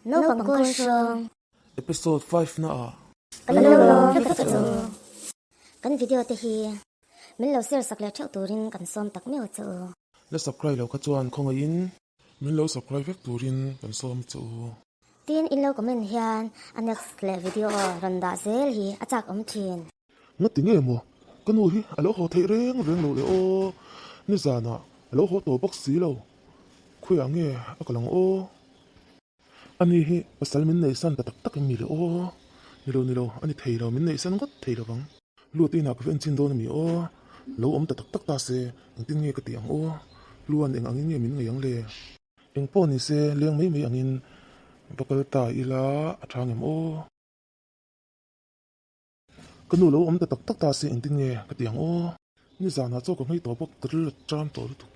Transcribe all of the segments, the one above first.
Naupang Kawlhrawng. Episode 5 na ah. Ka lo lawm vek a chu. Kan video te hi min lo share sak leh theuh turin kan sawm tak meuh che u. La subscribe lo kha chuan khawngaihin min lo subscribe vek turin kan sawm che u. Tin in lo comment hian a next leh video rawn dah zel hi a chak awm thin. Ngati nge maw ka nu hi a lo haw theih reng reng lo le aw, nizanah a lo haw tawh bawk si lo, khawiah nge a kal ang aw. Ani hi pasal min neihsan ta tak tak em ni le aw, nilo nilo a ni thei lo, min neihsan ngawt thei lo vang. Lut inah ka va enchin dawn a mi aw, lo awm ta tak tak ta se engtin nge ka tih ang aw, Luan eng angin nge min ngaih ang le. Eng pawh ni se leng mai mai angin va kal ta ila a tha ngem aw. Ka nu lo awm ta tak tak ta se engtin nge ka ti ang aw. Nizanah chaw ka hmei tawh bawk ka ril a ṭam tawh lutuk.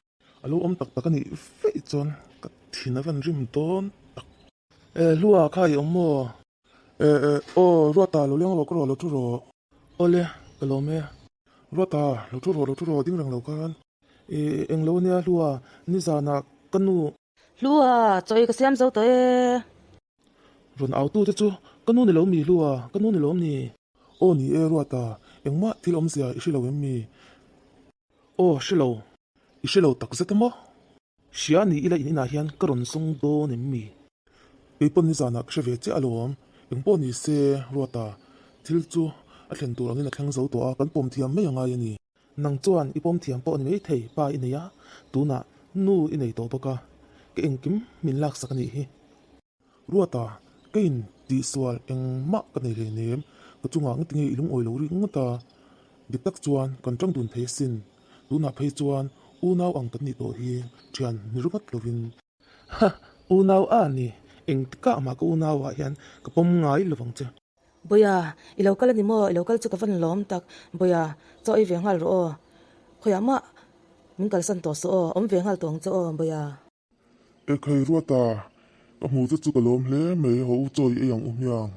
A lo awm tak tak a nih feih chuan ka thin a van rim dawn tak. E Hlua kha i awm maw? E e aw Ruata lo leng rawh ka rawh lo thu rawh. Awle ka lawm e. Ruata lo thu rawh lo thu rawh ding reng lo khan. E eng lo ania Hlua nizanah ka nu. Hlua chaw ei ka siam zo tawh e. Rawn au tu te chu ka nu ni lo mi Hlua, ka nu ni lawm ni? Aw ni e Ruata, engmah thil awmzia i hre lo em mi? Aw hre lo, i hre lo tak zet a maw? Hria ni ila in inah hian ka rawn zawng dawn em mi? Kei pawn nizanah ka hre ve chiah alawm, engpawh ni se Ruata, thil chu a thlen tur angin a thleng zo tawh a, kan pawm thiam mai a ngai a ni. Nang chuan i pawm thiam pawh a ni maithei, pa i nei a, tunah nu i nei tawh bawk a, ka engkim min laksak a nih hi. Ruata, ka in tihsual engmah ka nei hleinem, ka chungah ngati nge i lungawi lo rik ngawt a, dik tak chuan kan tang dun thei asin, tunah phei chuan unau ang kan nih tawh hi thian ni ringawt lovin. Ha, unau a ni, engtikah mah ka unau ah hian ka pawm ngai lovang che. Bawia, i lo kal a ni maw? I lo kal chu ka van lawm tak. Bawia, chaw ei ve nghal rawh aw. Khawiah mah min kalsan tawh suh aw, awm ve nghal tawh ang che aw, Bawia. Ekhai Ruata, ka hmu che chu ka lawm hle mai, haw u chaw i ei ang u hmiang.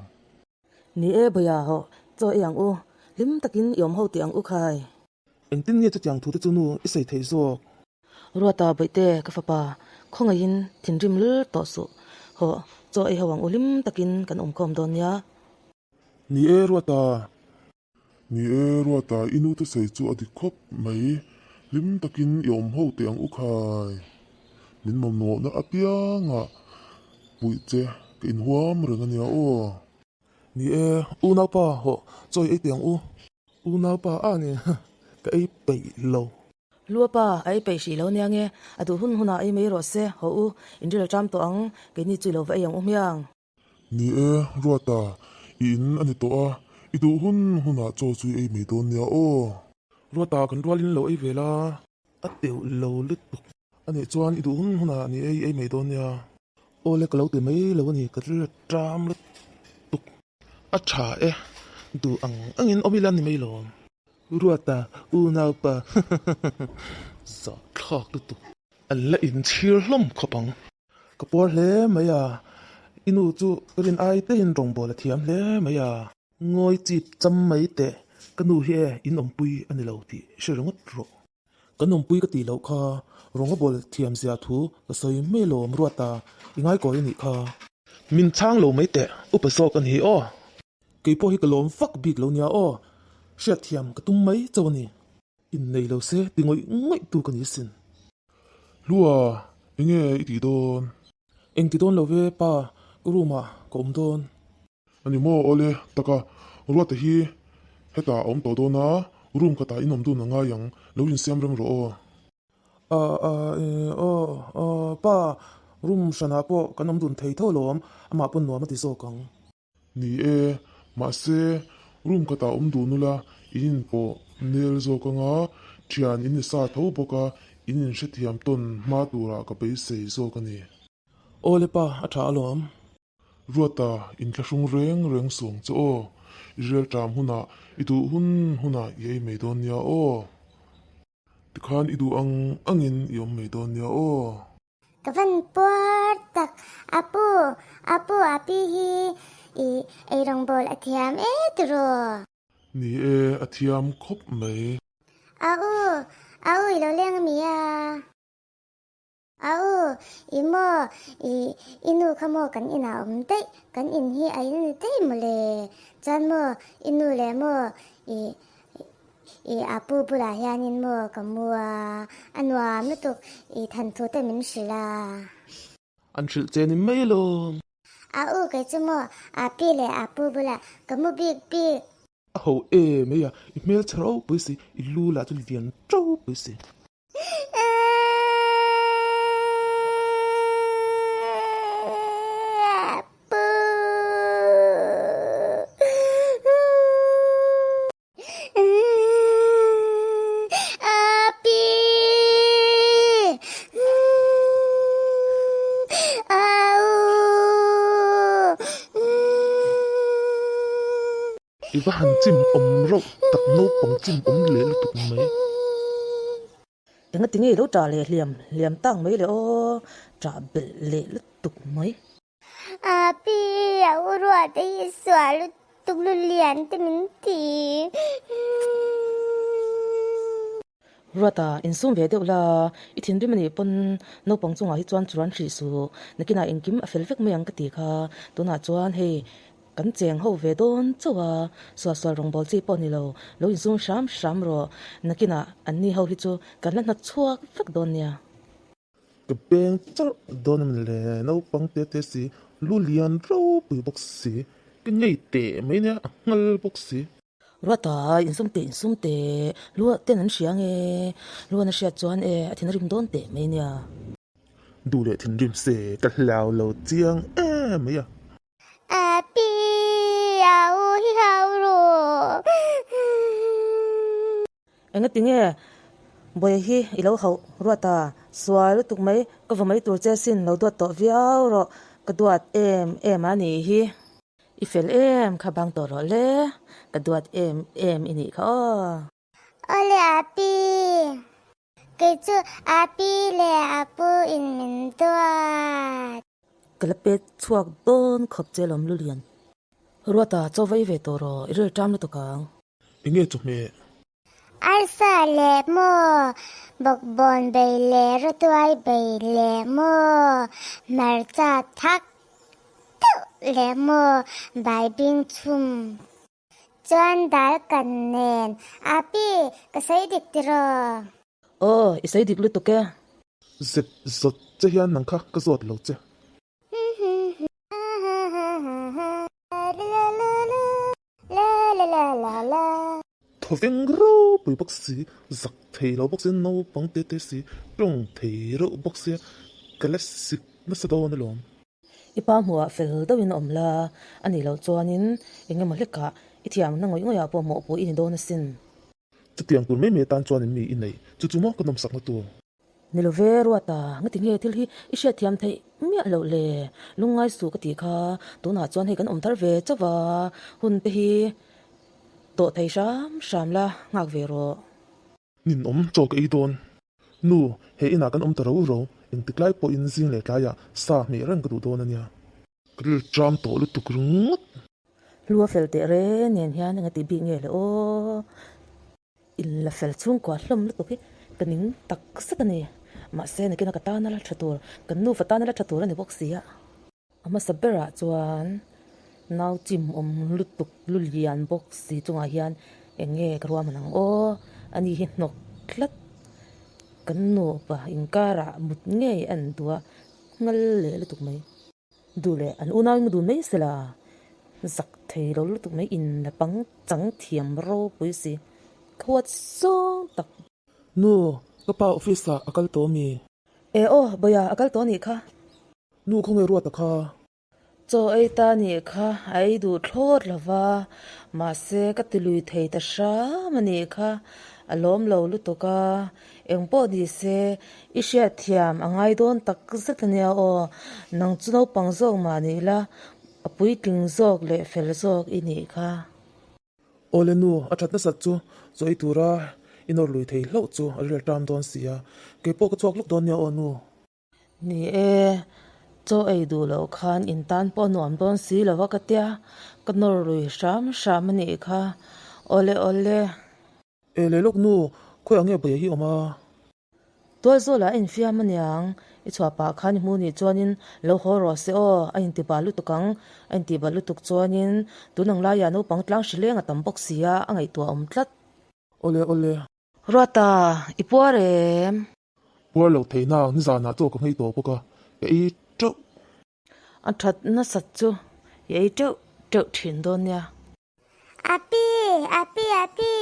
Ni e Bawia, haw chaw ei ang u, hlim takin i awm ho tih ang u khai. Engtin nge chutiang thute chu nu i sawi theih zawk? Ruata Bawihte ka fapa khawngaihin thinrim lul tawh suh. Haw, chaw ei ho ang u hlim takin kan awmkhawm dawn nia. Ni e Ruata. Ni e Ruata, i nute sawi chu a dik khawp mai. Hlim takin i awm ho teh ang u khai. Min mamawhna apiangah puih che ka inhuam reng a nia aw. Ni e, unaupa hawh chaw i ei teh ang u. Unaupa a ni ka ei peih lo. Luapa a ei peih hrih lo nia nge, a duh hun hunah ei mai rawh se, haw u, in ril a ṭam tawh ang, keini chu i lo va ei ang u hmiang. Ni e, Ruata, i in a ni tawh a, i duh hun hunah chaw chu i ei mai dawn nia aw. Ruata, kan rualin lo ei ve la. A teuh lo lutuk. A nih chuan i duh hun hunah ni e, i ei mai dawn nia. Aw le, ka lo ti mai lo a ni, ka ril a ṭam lutuk. A tha e, duh ang angin awm ila ni mai lo. Ruata unaupa zahthlak lutuk. An la inchhir hlawm khawp ang. Ka puar hle mai a, i nu chu ka rin ai tein rawngbâwl a thiam hle mai a. Ngawi chip cham mai teh, ka nu hi e in awmpui a ni lo tih hre ringawt rawh. Kan awmpui ka tih loh kha rawng a bawl thiam zia thu ka sawi mai lawm Ruata i ngaikawi a nih kha. Min chhang lo mai teh upa zawk a ni aw. Kei pawh hi ka lawm vak bik lo nia aw. Hriatthiam ka tum mai chauh a ni. Innei lo se ti ngawih ngawih tu ka ni sin. Hlua, enge i tih dawn? Eng ti dawn lo ve pa, ka room ah ka awm dawn. A ni maw awle taka Ruata hi hetah a awm tawh dawn a, room khatah in awm dun a ngai ang, lo insiam rem rawh aw. Aw aw pa, room hranah pawh kan awm dun thei tho alawm, amah pawn nuam a ti zawk ang. Ni e, mahse room khatah awm dun ula in inpawh nel zawk anga thian in ni sa tho bawk a, in inhrethiam tawn hma turah ka beisei zawk a ni. Awle pa, a tha alawm. Ruata, inthlahrung reng reng suang che aw. I rialṭam hunah i duh hun hunah i ei mai dawn nia aw. Tikhan i duh ang angin i awm mai dawn nia aw. Ka van puar tak, Apu, Apu, Api hi i eirawngbawl a thiam e tiraw? Ni e, a thiam khawp mai. Au, au i lo leng a mi a? A u, i maw, i i nu kha maw kan inah a awm daih, kan in hi a in ni daih mawle. Chuan maw i nu leh maw i i a pu bulah hianin maw ka mu a, a nuam lutuk i thanthu te min hrilh a. An hrilh che ni mai alawm. A u kei chu maw a pi leh a pu bulah ka mu bik bik. A ho em ei a, i hmelchhe ropui si, i lu lah chu lian ropui si. I va han chim awm rauh tak naupang chim awm leh lutuk mai. Engati nge i lo ṭah leh hliam hliam tak mai le aw, ṭah belh leh lutuk mai. A pi a u ruat a hi sual lutuk lu lian te min ti. Ruata, insum ve deuh la, i thinrim anih pawn naupang chungah hi chuan chuan hrih suh, nakinah engkim a fel vek mai ang ka ti kha, tunah chuan hei kan cheng ho ve dawn chauh a, suahsual rawngbâwl chi pawh ni lo, lo insum hram hram rawh, nakinah anni ho hi chu kan la hnawt chhuak vek dawn nia. Ka beng charh dawn a ni le, naupang te te si, lu lian ropui bawk si, ka ngei teh mai nia, a nghal bawk si. Ruata, insum teh insum teh, lu ten an hria nge, lu an hriat chuan e, a thin a rim dawn teh mai nia. Duh leh thinrim se, ka hlau lo chiang em mai a. A pi au hi hau rawh. Engati nge Bawihi hi i lo hauh Ruata, sual lutuk mai, ka va mai tur che sin lo duat tawh viau rawh, ka duat em em a nih hi. I fel em kha bang tawh rawh le, ka duat em em i nih kha aw. Awle Api, kei chu Api leh Apu in min duat. Ka la pet chhuak dawn khawp che lawm Lulian. Ruata, chaw vai ve tawh rawh, i ril ṭam lutuk ang. Enge chawhmeh? Arsa leh maw, bawkbawn bei leh rawtuai bei leh maw, hmarcha thak deuh leh maw, baibing chhum. Chuan dal kan nen. Api, ka sawi dik tiraw? Aw, i sawi dik lutuk e. Zep zawt che hian nang kha ka zawt lo che. Thawveng ropui bawk si, zak thei lo bawk si, naupang te te si, tawng thei reuh bawk sia, ka la sik nasa dawn alawm. I pa hmuhah fel deuhin a awm la, a nih loh chuanin eng emaw hlekah i thiamna ngawih ngawihah pawh mawhpui i ni dawn asin. Chutiang tur mai mai atan chuanin mi i neih, chu chu maw ka nawmsakna tur. Ni lo ve Ruata, ngati nge thil hi i hriatthiam theih miah loh le? Lungngai suh ka tih kha, tunah chuan hei kan awm thar ve chauh a, hun te hi tawh thei hram hram la, nghak ve rawh. Ninawm chaw ka ei dawn. Nu, he inah kan awm ta ro ro, engtik lai pawhin zing leh tlaiah sa hmeh reng ka duh dawn a nia. Ka ril ṭam tawh lutuk ringawt. Hlua fel teh reng nen hian engati bik nge le aw. In la fel chhungkua hlawm lutuk hi ka ning tak zet a ni. Mahse nakin a ka tana la tha tur, kan nufa tana la tha tur a ni bawk si a. A hmasa berah chuan nau chim awm lutuk lu lian bawk si chungah hian eng nge ka ruahman ang aw, ani hi hnawk tlat kan nupa inkarah mut ngei a en duh a, nghal leh lutuk mai. Duh leh an unau in dun mai sela, zak thei lo lutuk mai in la pang chang thiam ropui si, ka huat zawng tak. Nu, ka pa office ah a kal tawh mi? E aw, Bawia a kal tawh anih kha. Nu, khawnge Ruata kha? Chaw ei ta anih kha, a ei duh thlawt lo va, mahse ka ti lui thei ta hram anih kha, a lawm lo lutuk a, Engpawh ni se, i hriatthiam a ngai dawn tak zet a nia aw. Nang chu naupang zawk mah ni la, a puitling zawk leh fel zawk i nih kha. Awle nu, a that nasat chu chaw ei tura i nawr lui thei hlauh chu a ril ṭam dawn si a, keipawh ka chhuak lawk dawn nia aw nu. Ni e, chaw ei duh loh khan in tan pawh a nuam dawn si lo a ka tia, ka nawr lui hram hram a nih kha. Awle awle. E leh lawk nu, khawiah nge Bawihi hi awm a? Tualzawlah a infiam aniang. I chhuah pah khan i hmu nih chuanin lo haw rawh se aw, a inti bal lutuk ang. A inti bal lutuk chuanin tun ang laiah naupang tlang hri leng a tam bawk si a, a ngaihtuah awm tlat. Awle awle. Ruata, i puar em? Puar loh theihna ang nizanah chaw ka nghei tawh bawk a, ka ei teuh. A that nasat chu i ei teuh teuh thin dawn nia. Api, api, api,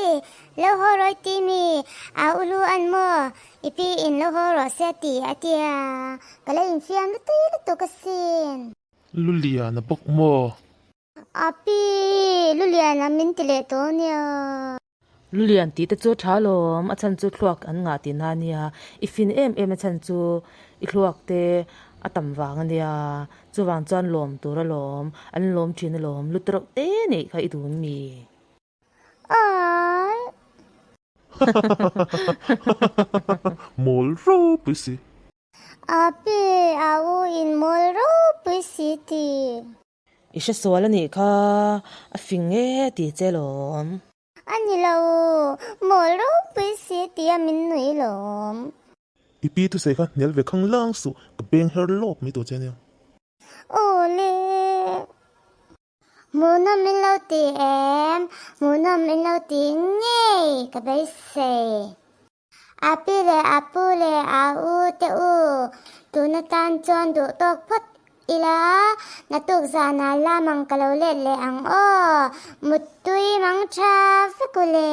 lo haw rawih ti mi, a ulu an maw, i pi in lo haw rawh se ti a tia, ka la infiam lutui lutuk asin. Luliana bawk maw? Api, Luliana min ti leh tawh nia. Lulian tih te chu a tha lawm, a chhan chu thluak an ngah tih na nia, i fin em em a chhan chu i thluak te a tam vang a nia, chuvang chuan lawm tur alawm, an lawm thin alawm, lu tawrh te neih kha i dun mi. Awii. Mawl ropui si. Api, a u in mawl ropui si ti. I hre sual a nih kha, a fing e ti che lawm. A ni lo, mawl ropui si tia min nui lawm. I pi thusawi kha hnial ve khang lang suh, ka beng her lawk mai tur che ania. Aw le, hmuhnawm in lo ti em, hmuhnawm in lo ti ngei ka beisei. A pi leh a pu leh a u te u, tun atan chuan duh tawk phawt ila, naktuk zanah lam ang ka lo let leh ang aw, muttui mang tha vek u le.